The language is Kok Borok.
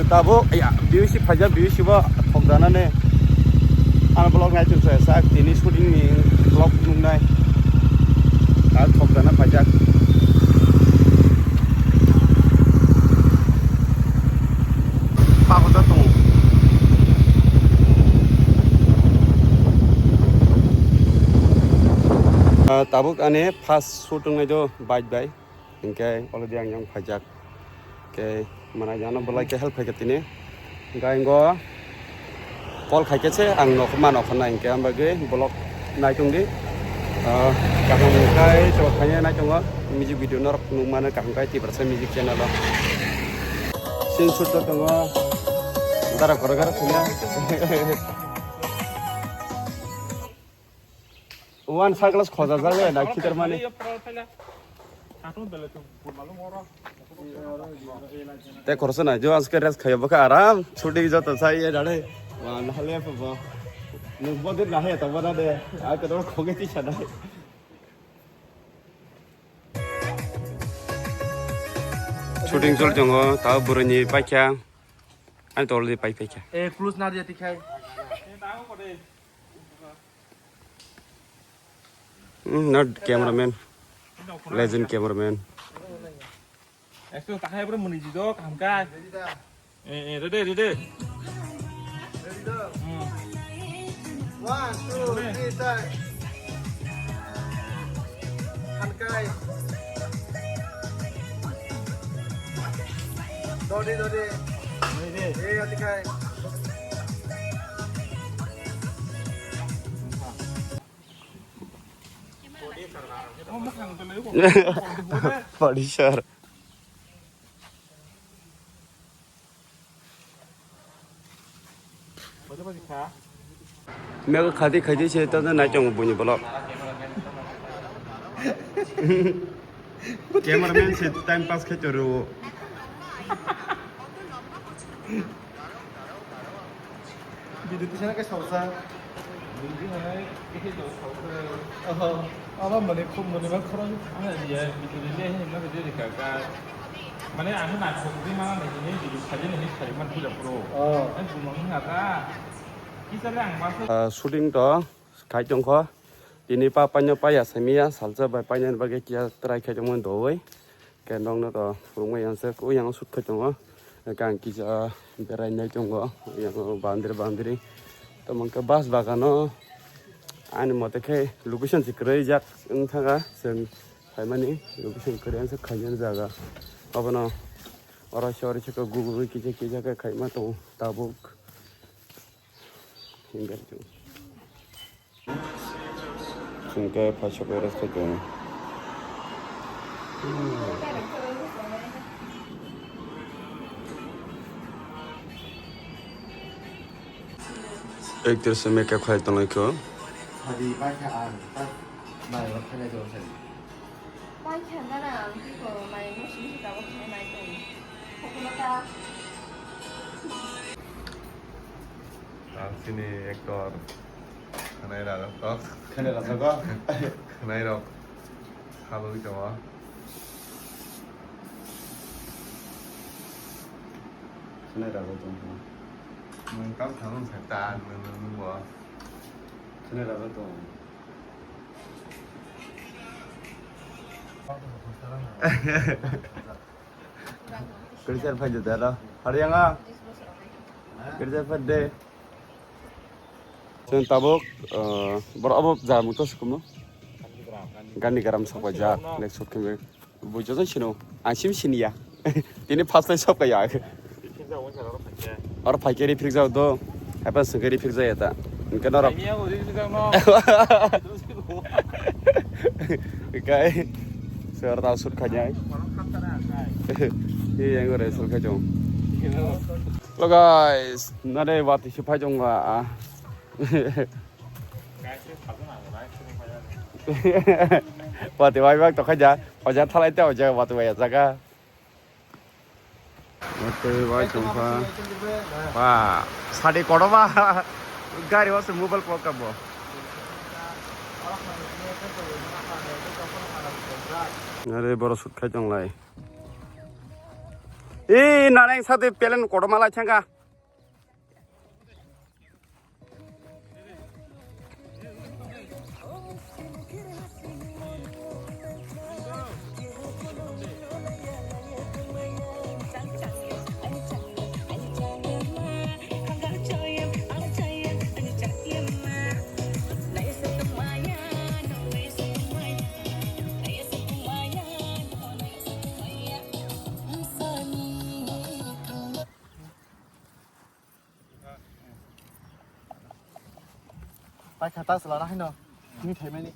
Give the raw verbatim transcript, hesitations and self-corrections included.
Tabuk, ya, B U C phaijak, B U C bo thokjanani. Ano vlog nai tong sa, sak tini shooting ni vlog nungnai. Ar thokjana phaijak. Pakota tongo. Ah, tabuk ani first shoot wngnai do bike bai. Hinkhe already ang yang phaijak. Khe mana jano belai khe help khaikha tini. Hinkhe ang go call khaikhe se ang nok ma nok khna hinkhe ang bagwi vlog nai tong di. Ah, kaham khai to khaina nai tongo. Music video norok nukmano kaham khai Tiprasa music channel o. Scene shoot to tongo. Dara koro garo thangya. One sunglass khoja jak le na khitar mani. Te khoroksa nai jo aske rest khaiya bokha aram shooting joto sai ye dare. Wan hale pho. Nuk bodir na he to bana de. A ko dor khoge ti sana. Shooting chol tongo ta boroni paikha. Ani tol di pai paikha. Eh, close na dia tikhai. Hmm, not cameraman. Legend cameraman. Ekto takhai bro muni jido kaham kai. Eh, eh, ready, ready. Hmm. One, two, three, start. Hangkai. Dodi, dodi. Ready. Eh, atikai. Body sir. Mego khadi khadi se to nai chong buni bolok. Cameraman se time pass khai choro. Video tisana khe sausa. Video hai khe sausa. Oho. Aba mane khub mane ba khorang. Ana dia video le hin ma video ka ka. Mane ang na khub di ma na ni video khali ni khali man pura pro. Oh. Ai bu mang na ta. Kisa le ang ma. Ah, shooting to khai tong kho. Tini pa paino paya samiya salsa bai paino bagwi kiya try khai tong man doi. Ke nokno to phurungmai yang se, o yang shoot khai tongo. Khe ang kisa berai nai tongo, yang boundary, boundary. Tamo khe bus bagano, ani mote khe location se kwrwi jak wng thanga, chwng phaimani location kwrwi ang se khaina jaga. Abono oro se oro se khe gugurwi kisa kisa khe khaima tongo tabuk. Hingke paisa koi rest koi tongo. Actress se makeup khai tonglai kho. Sadi paikha ang, tak bai rok khainai tongo sadi. Paikha gana ang tiko mai musi musi tabok khainai tongo. Kokono ta. Ang chini actor. Khwnai rok tok. Khwnai rok tok. Khwnai rok. Salwi tongo. Khwnai rok tongo. Nwng tam thangwi sakta nwng nwng bo. Khwnai rok tongo. Kiri ser phai jodi aro. Hari yang ah. Kiri ser phai de. Chwng tabuk, uh, borok abo jaga mung to sukumu. Gandhi Gram sokpajak, next shot khe bujo jai sino. Ang sim siniya. Tini first time sokpajak. Oro phaikhe rifrik jak do. Haiphano swngkhe rifrik jak ya ta. Hwnkhe norok. Kai. Sir ta sut khanya. Hi yang gore sul khajo. Hello guys, nare wati si phai jong ba. Wati wai bak to khaja. Oja thalai te oja wati wai jaga. Watwi bai tongkha. Ba, sadi kotorma. Gari o se mobile call kabo. Are borok shoot khai tonglai. E, naneng sate pelen kotorma lai thangka. Pai kha ta sala na haino. Ni thaimani.